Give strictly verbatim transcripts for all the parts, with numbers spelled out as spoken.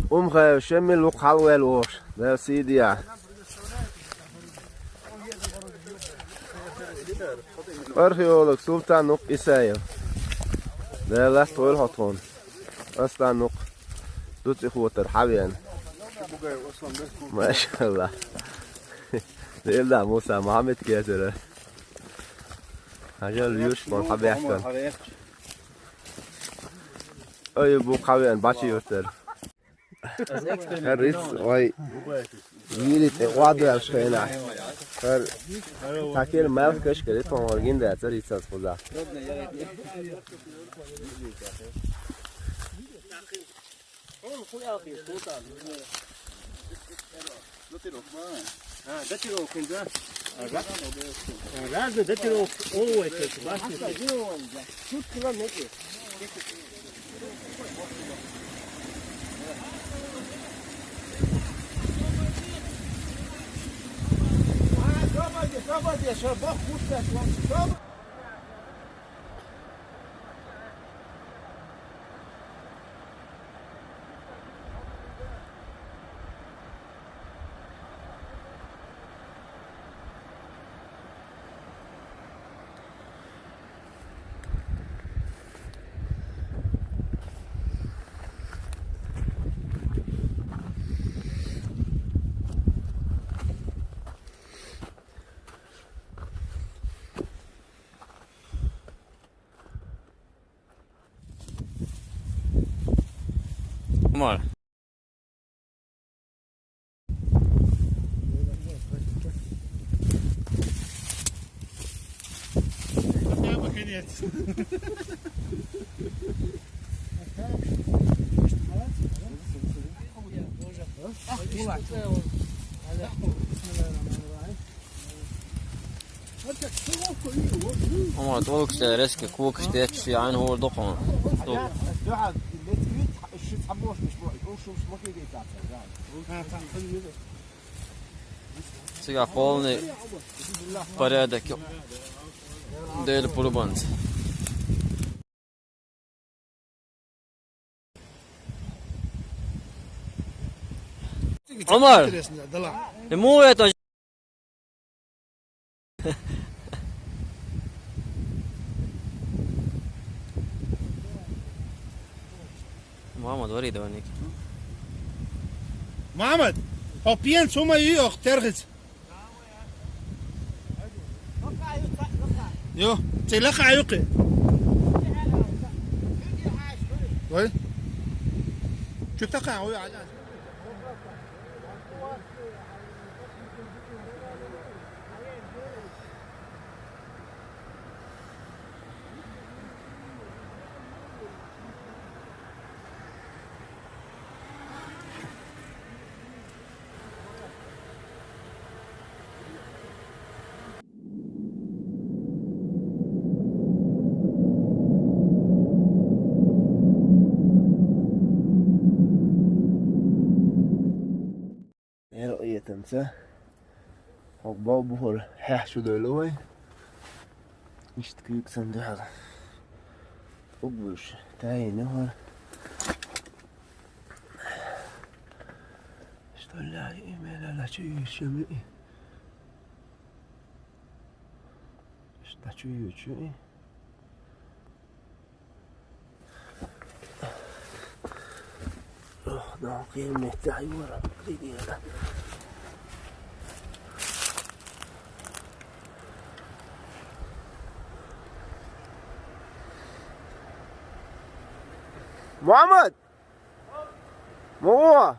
Умхаев Шемил ву хьалвел вош, Дала сий дия. Археолог Султан Нукъ Исаев. Дала латт вел хьо тхуна. Аслан Нукъ. Дуцихотар хьавен. Машалла. Дела Муса Мухаммед кезера. Хьажал юш бон хьабяхтан. Ой, бу хьавен, бачи юртар. Хар риц, ой. Вири те вадра шхена. Хар такер мал каш кери тон оргин да цари цас худа. Разный датировка. О, это башня. Мар. Хотя бы конец. Ах, кулак. Бисмиллахир-рахманир-рахим. Амма тӀулгаш тӀа резко кокаш тӀа чу яйна хӀора дукха. Цига полный порядок. Дела пурбанца. Омар, интересно, да ладно. Ему это... Мама, дворе давай, Ник. Мама, хӀо пен цу ма йоах, терхица. Йо, цӀе лакха а юкъе. Вай. Чу такха, вай, Ӏадас. Эр этанца. Хьо бовбухур хьехь шу дойлу вай. Иштта куьйгасан дуьхьал. Угбуш, таьйна хӀара. Что ли, и мела лачу и шами? Что чу ю чу и? Ох, да, километр ай вара, дигера. Мухаммад! Мо!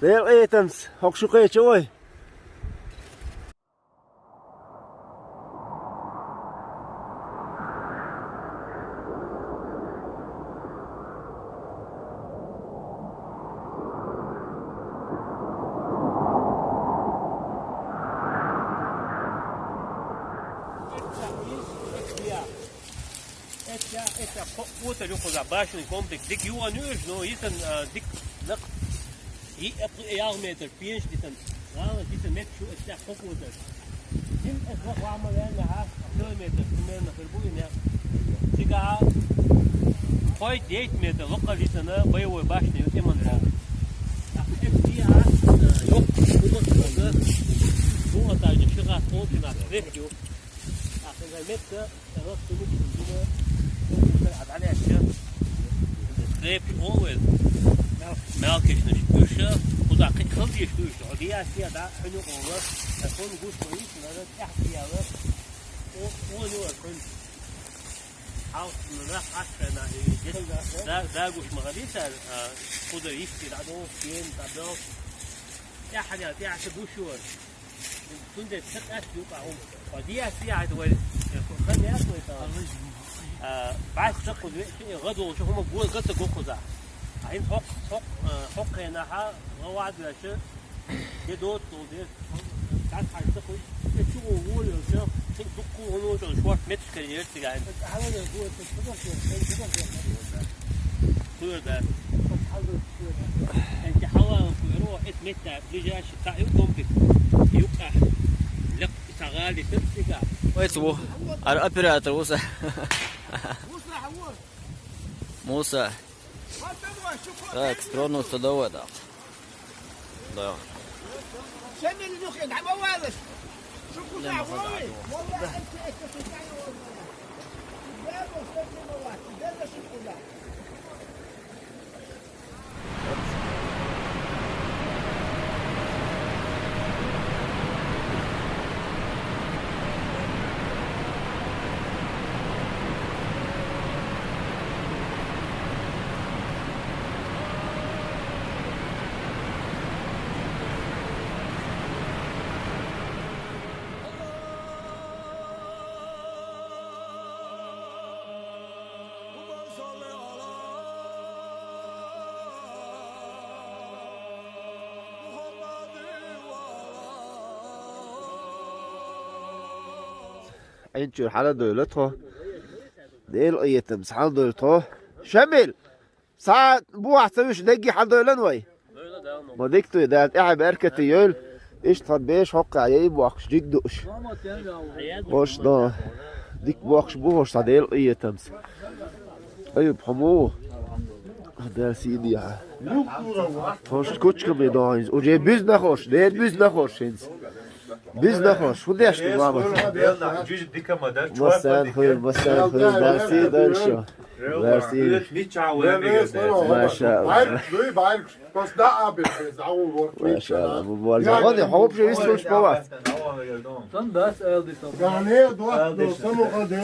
Дел этанс, хӀокху шу кхеча вай? Эцця, эцця кхо отар ю кхуза башенный комплекс. Дика ю ан ю уьш, но йитан, а, дика лакха. И, а, пхи-, ялх метр пенаш дитан. Гала дитан метташ ю эцця кхо отар. Дин эс ваха вама ваьнна хьа, километр примерно хир бу и нах. Цига Хой дет метр локха лисана боевой башня ю тӀеман бал. Тахта эк диа, э, йоккха хӀума тӀа, двухэтажный, ши гӀат, общий нах, стреп ю. Тахта метка, э, вот, ты видишь, ты видишь, вот, ты видишь, а далее ещё. Стреп ю, о, вот. Мелкишнаш, уьш, куда хи-, хилдеш ду уьш, а диа, сия, да, хӀуну, о, вот. А сон гуш, по, видишь, надо тяхтияла. О, о, ну, вот, сон. Хьалха нах Ӏаш хьайна, и дес-, да, дагуш ма хилийта, а, кхузара йисте дӀадолуш, дена дӀадолуш. ТӀаьхьа дел, тӀаьхьа ца гуш вара. Цундела ца къаьстта юкъа хӀума. Ва диас яхьа вай, э, хан яц вай та. А, бац ца кхуза ве, ши гӀа долуш хӀума го, гӀа ца го кхуза. А хӀинца хӀокх-, хӀокх-, а, хӀокху хенахьа гӀа ваьдда ваьлча, де доцу долу деза. Цхьаьна хьайца хуьлу, и чу гӀо волавелча, цуьнан дуккха а гӀо ночул шорта метташ карийра цигахь. Кхоьру да. Энча хьалаан кхоьру, эт метта ближайший цхьаъ ю, комплекс. Юккъехь лекха цхьа гӀали саца цигахь. Вайца ву. Ара оператор ву сан. Муса. Так, тронуться давай, да. Да. Ӏин чуьра хьаладевлла тхо. Делан къинхетамца хьаладевлла тхо. Шамил! Сан бухахь ца вуьйш дегги хьаладевлла вай? Ма дика дуй, Дала тӀаьхье беркате йойла. Иштта тхан беша хӀоккхехь яй бохкуш, дика дууш. ХӀорш дан. Дика бохкуш бу хӀорш сан Делан къинхетамца. Аюб, хьо муха ву? Дала сий дехьа. ХӀорш кучкаме дохьийна. Уже буьзна хӀорш, дера буьзна хӀорш хӀинца. Бизнахош, хӀун деш ду, мама? Массан хуьлу, массан хуьлу, дарси дойла шо. Дарси. Маша Аллах. Маша Аллах, бу борза. Ходи, хьо вообще вистхуьлуш повац. Сан дас аьлла ди сан.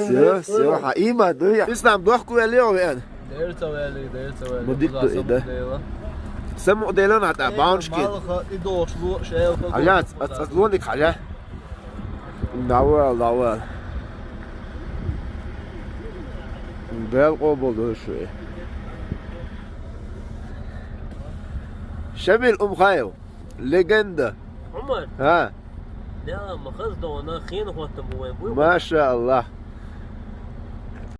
Все, все, хьан ийман дуй. Ислам дохку вел йо вен. Дер ца вели, дер ца вели. Ма дик ду и, да? Самукъа делан а тӀа, бауншки. Малха, и дохуш ло, шел. Хьажа, ас, ас лоник хьажа. Давал, давал. Бел къобал ду шуй. Шамил Умхаев. Легенда. Умар. Ха. Да, ма хаз дона, хин хотта бу вай, бу. Маша Аллах.